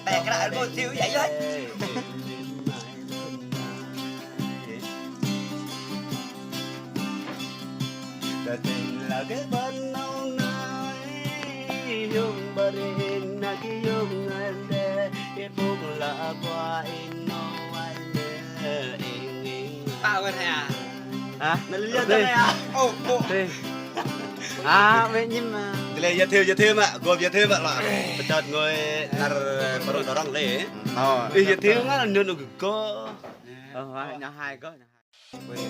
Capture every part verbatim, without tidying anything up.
Teh kră rơbâu thiu yă yoi. Pă wơ̆t hă? Hah? Nă liơ tơ nă yă? Ôh, ôh. Tê. À, mẹ nhím mà. Tơlơi giới thiệu, giới thiệu mă, gô giới thiệu mă lă. Pơchot ngôi năr pơrŭng đơ̆ng lei. Ih, giới thiệu ngă nhôn ŭk gô. Ơ, nhŏng hai gô, nhŏng hai.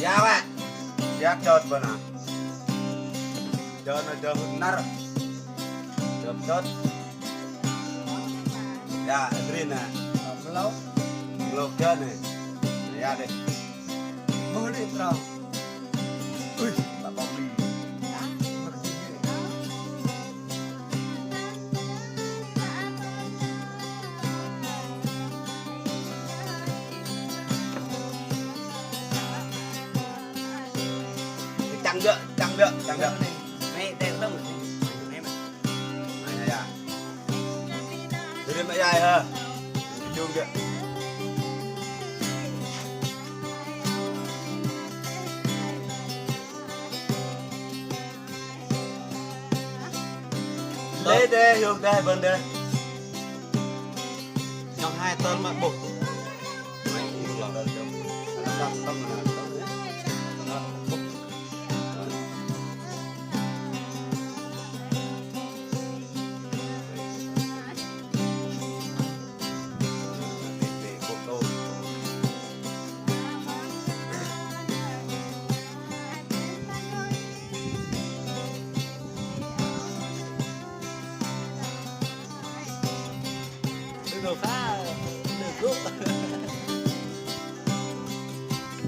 Yă wă. Yă chot bơ̆n nă. Chot nă chot năr. Chot chot. Yă, adrin nă. Mlâu. Mlâu chot nă. Yă dêh. Mlâu dêh, bro. Ui, bă bông li. Chăng dơ̆, chăng dơ̆, chăng dơ̆. Mă đen lơ̆m. Mă, mă. Mă, mă, mă. Dơ̆ mă yai hă. Jung dơ̆. Lei dêh, hiôk dêh, bơ̆n dêh. Nhŏng hai tơl mă bôh.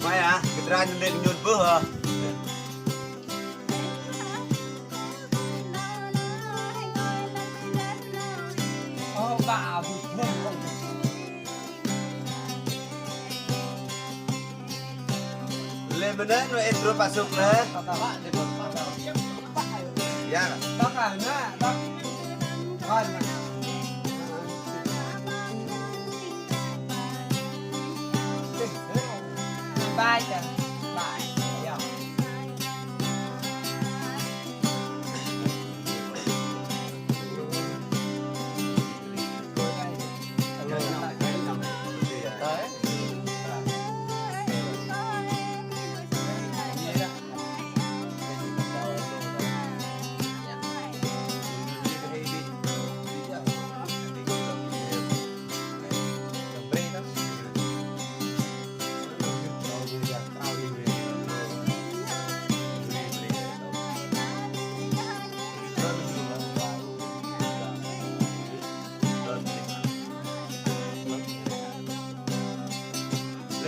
Mă à, kơdranh lê̆ nhôn bơh hă. Lei mơnơ̆ng nu ih truh pă sŭk lei. Yă. Bye, bye. Yă.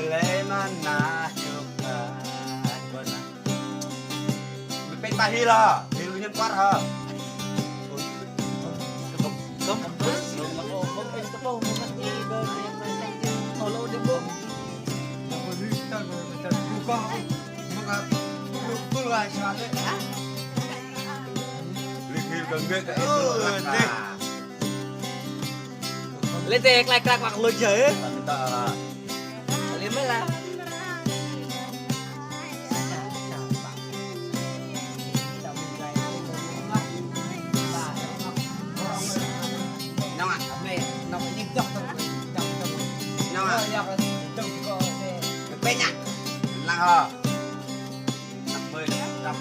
Lei mă na hiôk na. Pêng pă hil hă? Hil nhôn kuăr hă? Lei tơ klaih krak wă lôch jơ. Lei mă lah. Nong ah. Nong ah. Pêng ah. Lăng hơ. Năm mươi, trăm.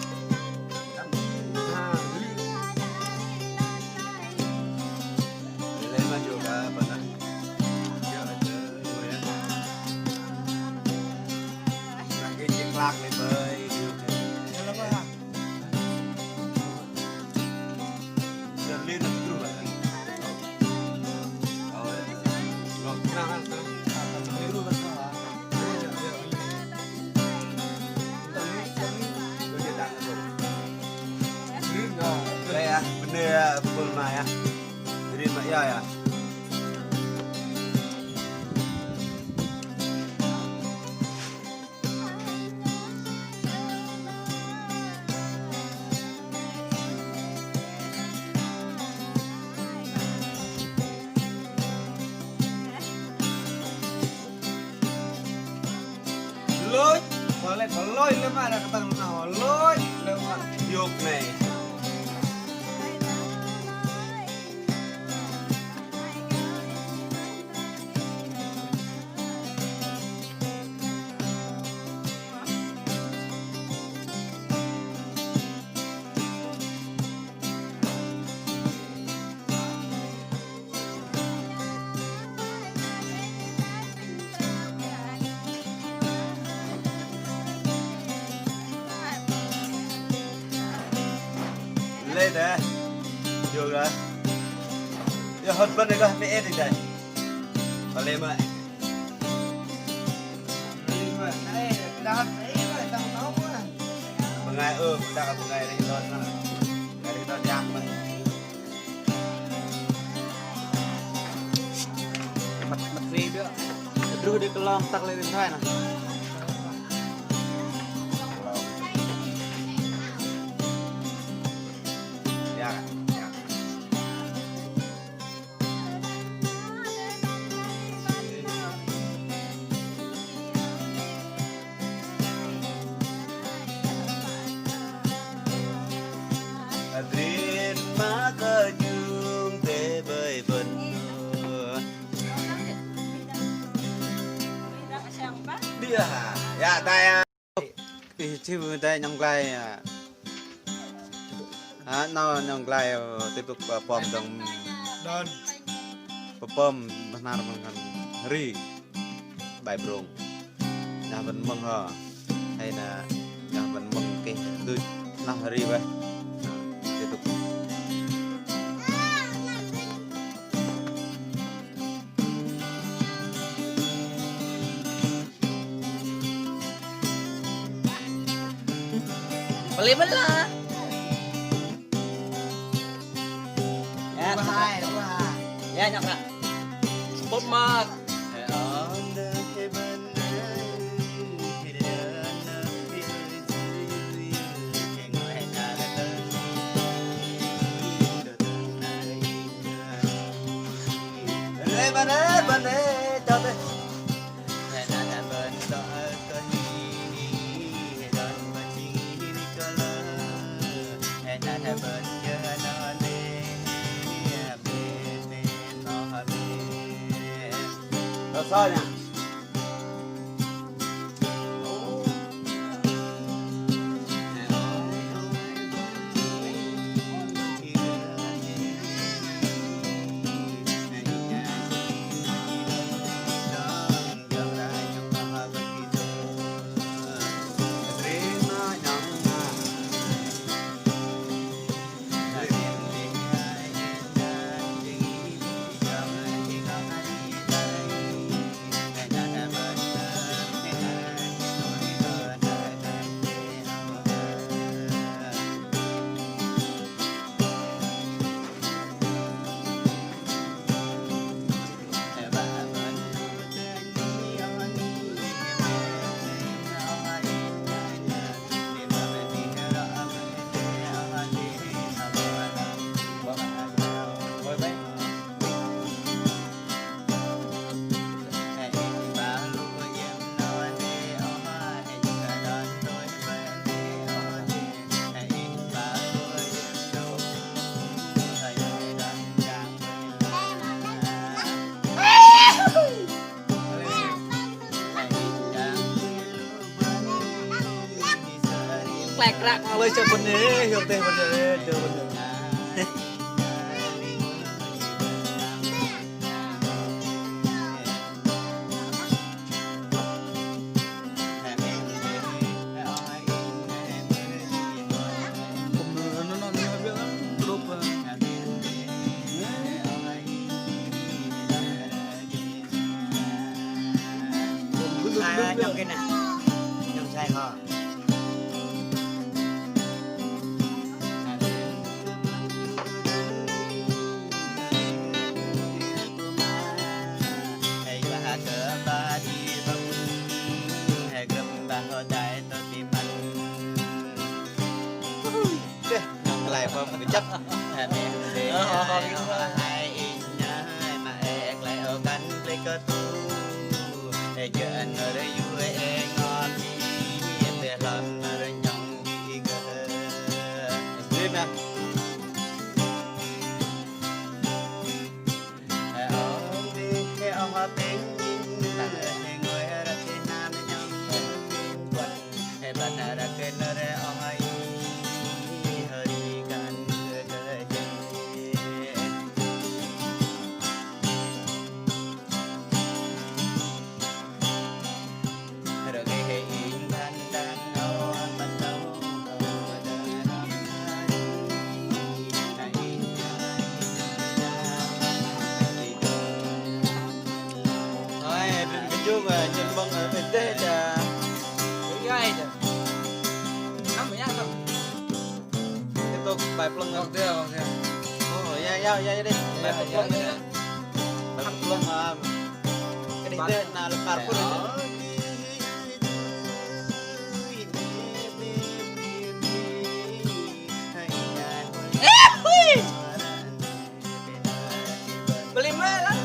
Lei mă jô̆ kơ bơ̆n nă. Jơ̆, jơ̆, jơ̆. Nă kơ jing klak lei bơih. Lei ah, bơnê ah, bơbôl mai ah. Rim ah, yă, yă. Lôch lơ mă đă kơtang noh, lôch lơ mă. Hiôk 'nĕ. Lê đe. Yua đe. Yua hơt bơ̆n đe gơh mă et đe. Pă lê mă. Bơngai ơ, bơngai ơ, bơngai rei đon na. Bơngai rei đon yak mă. Măt, măt rei đe. Druh đe kơ lăng tăk lei điện thoại na. Yak, yak. Adrin mă kơ jung tơ bơih bơ̆n. Đe hă, yă tai hă. Ih, chiu dai nhŏng glai, a. A, 'nâu nhŏng glai, ơ, tơpơ̆k, ơ, pơm dơ̆ng. Đon. Pơm, bơhnar bơhnar ri. Bai brong. Nah, bơ̆n mơ̆ng hơ. Hei na, nah, bơ̆n mơ̆ng kơ duch. Nah, ri bơih. Tơpơ̆k. Bơlei bơ̆n lah. Ya, hai, dua. Ya, nhŏk lah. Spot mat. Bơnê, bơnê, bơnê, chào tê. Rồi sao nhỉ? Klek klak, alơi chơ bơ̆n ê, hiôk tê bơ̆n ê, chơ bơ̆n ê. Sai nhŏng kơ nă. Nhŏng sai ho. Ui, dêh, lai pơm kơjăp. Yơ, yơ, yơ đĕch. Yơ, yơ, yơ. Hăm luang, a, kơdih tơ na lơpar pŭn. Ê, hui. Bơlim mă lah.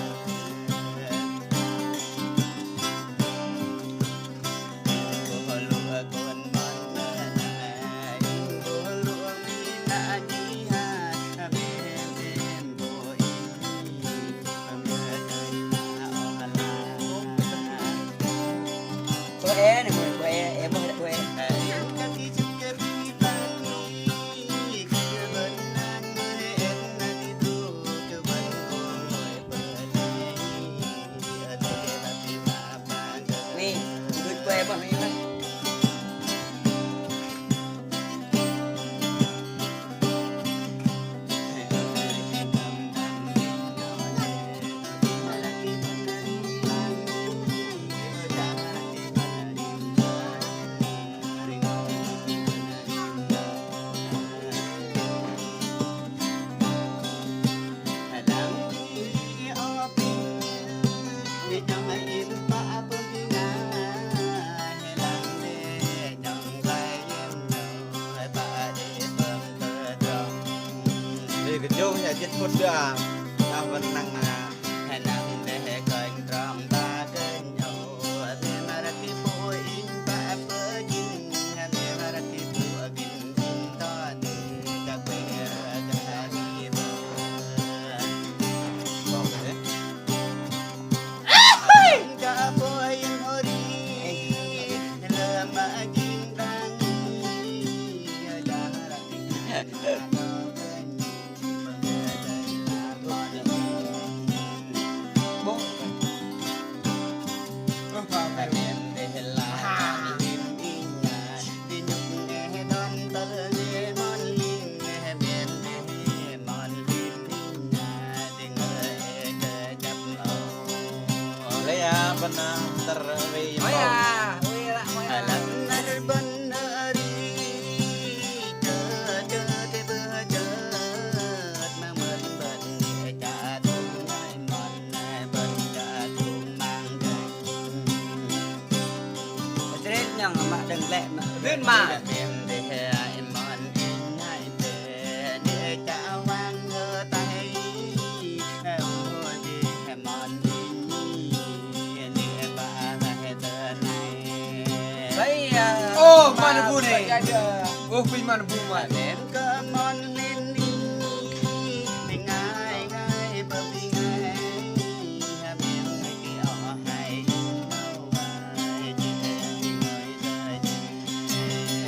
Ê, kơjung ya jĭt phŭt dơ̆ng, a, bơ̆n năng, a. Lei ya, bơ̆n, a, tơr wei. Ơ ya, wei ră, ơ ya. Tret nhang mă đơ̆ng lĕ mă. Rin mă. Ơ, mă bu nê. Ơ, pinh mă bu mă.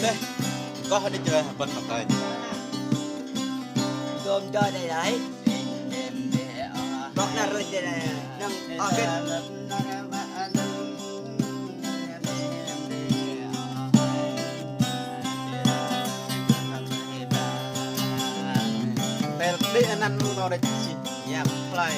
Dêh, kơ đĭ jơ̆ bơ̆n mă kơnh. Dôm jơ̆ đei đei. Bok năr đei đei. Nơ̆ng, ơ, kơnh. Pel đĭ anăn lu nô đĕch. Yap, play.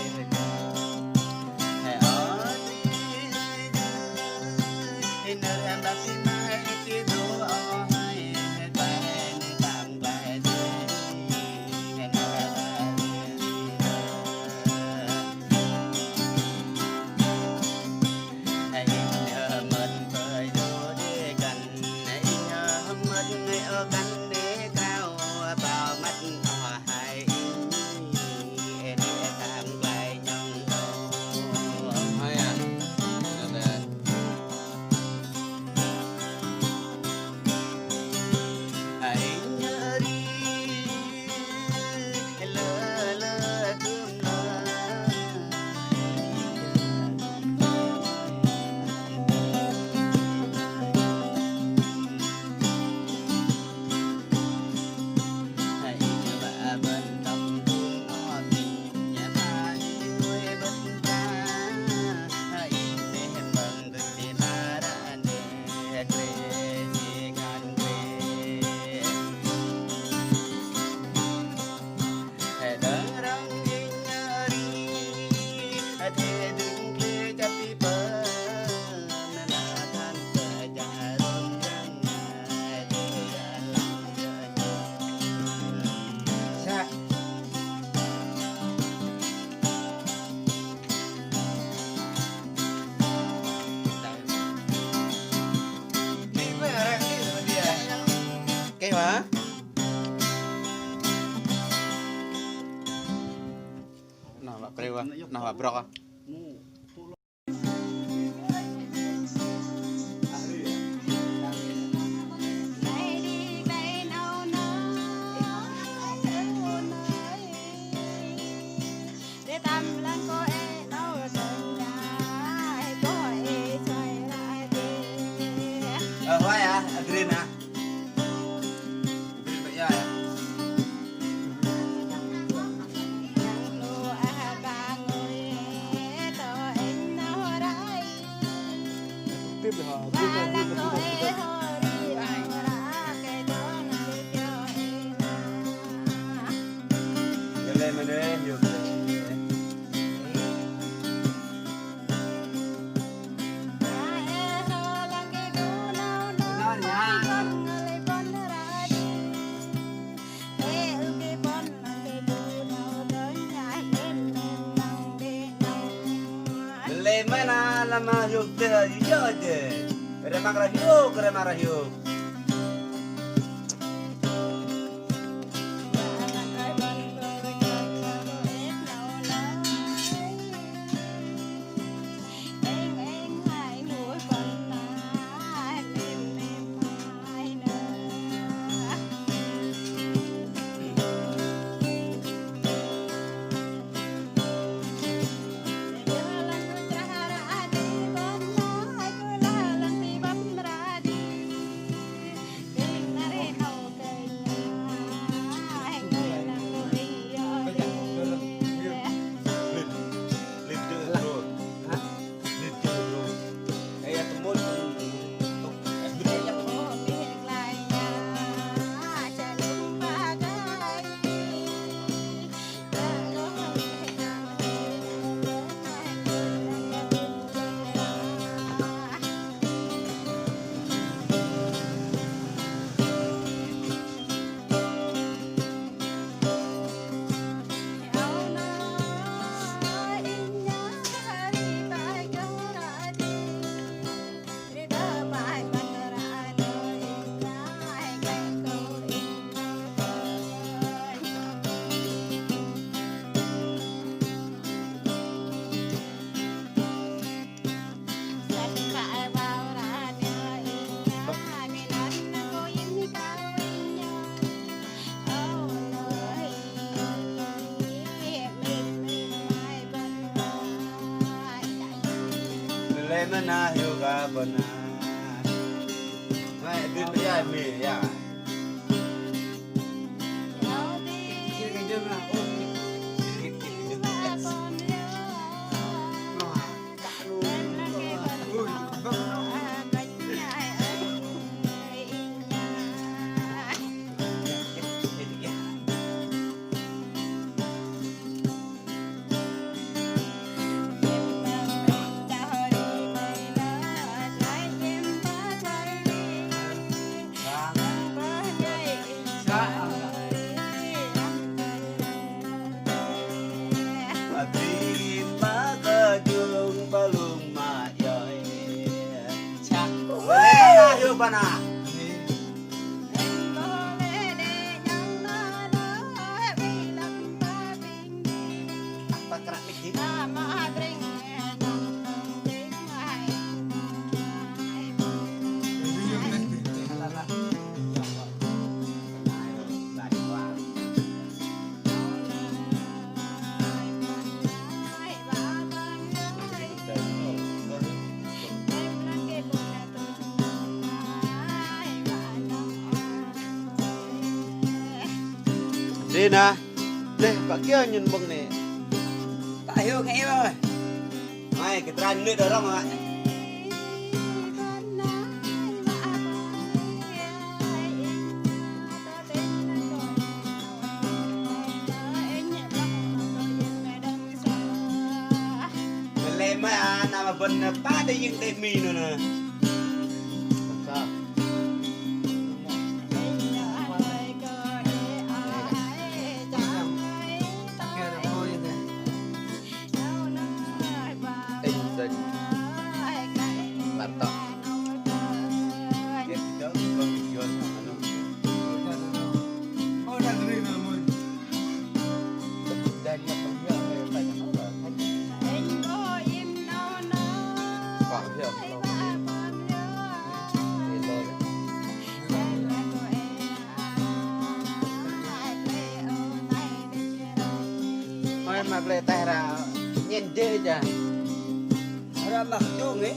Pre wa, noh wa brŏk. Ơ, hoai ah, adrin ah. Adrin bơ̆ yai ah. Lei mă na lăm hiôk dêh, hiôk dêh. Rơmang ră hiôk, rơmang ră hiôk. Lei mă na hiôk ah bơ̆n ah. Mai, adrin bơ̆ yai mă yă. Dêh na, dêh, pă kiơ nhôn bơ̆ng 'nĕ. Pă hiôk ngei bơih. Mai, kơtran nưh đơ̆ng rŏng ah. Lei mă ah, na mă bơ̆n pă đei ying đei mi nơ nơ. Mă ple teh ră nhen dêh jang. Ră mă kơjung ei.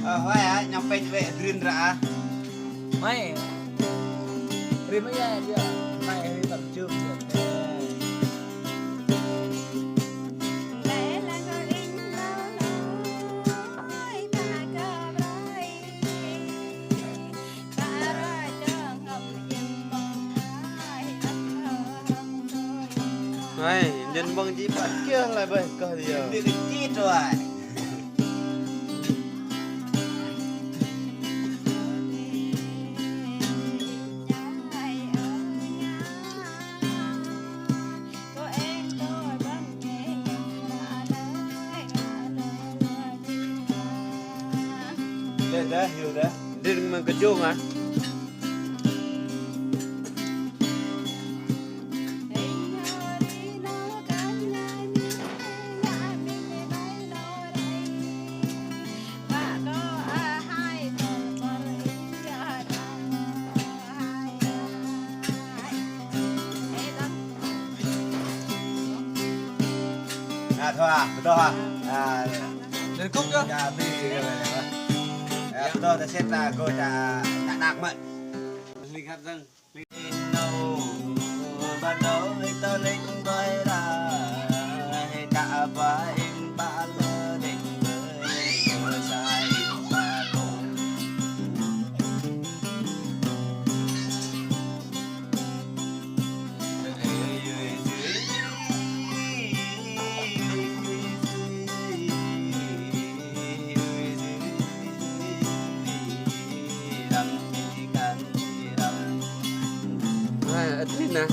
Ơ, huay hă, nhăm pĕnh wĕ adrin ră ah. Mai. Rim ya dia. Mai rim tam chum. Ai, nhân bơ̆ng ji păt kiơ lai bơih kơ dia. Lê̆ dah, hiu dah. Đĭ đăng mơ̆ng kơjung ah. Ơ, thoi, pơdơh, ơ. Đơ̆ng kŭk yơh. Ơ, pơdơh, ơ, pơdơh, ta sĕt, ơ, gô, ta, ta đak mơ̆n. Linh hấp dâng. Ơ, ăt nin nă.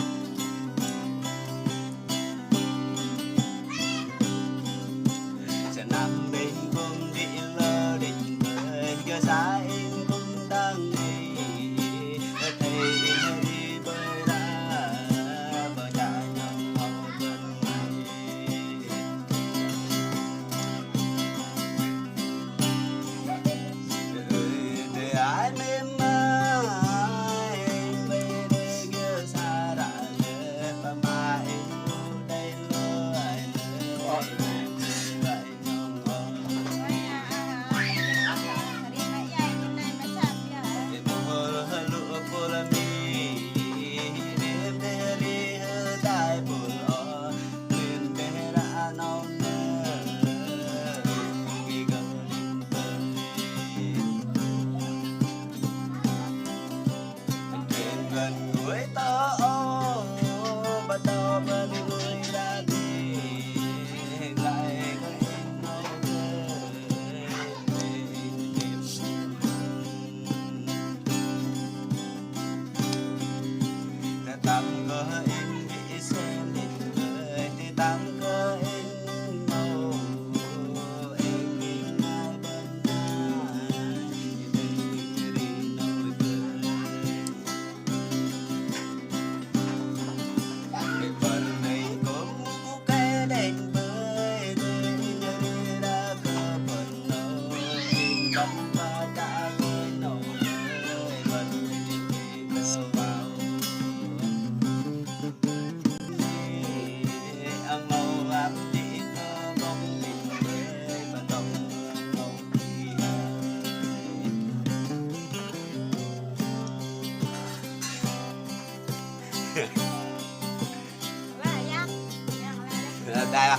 Đài à?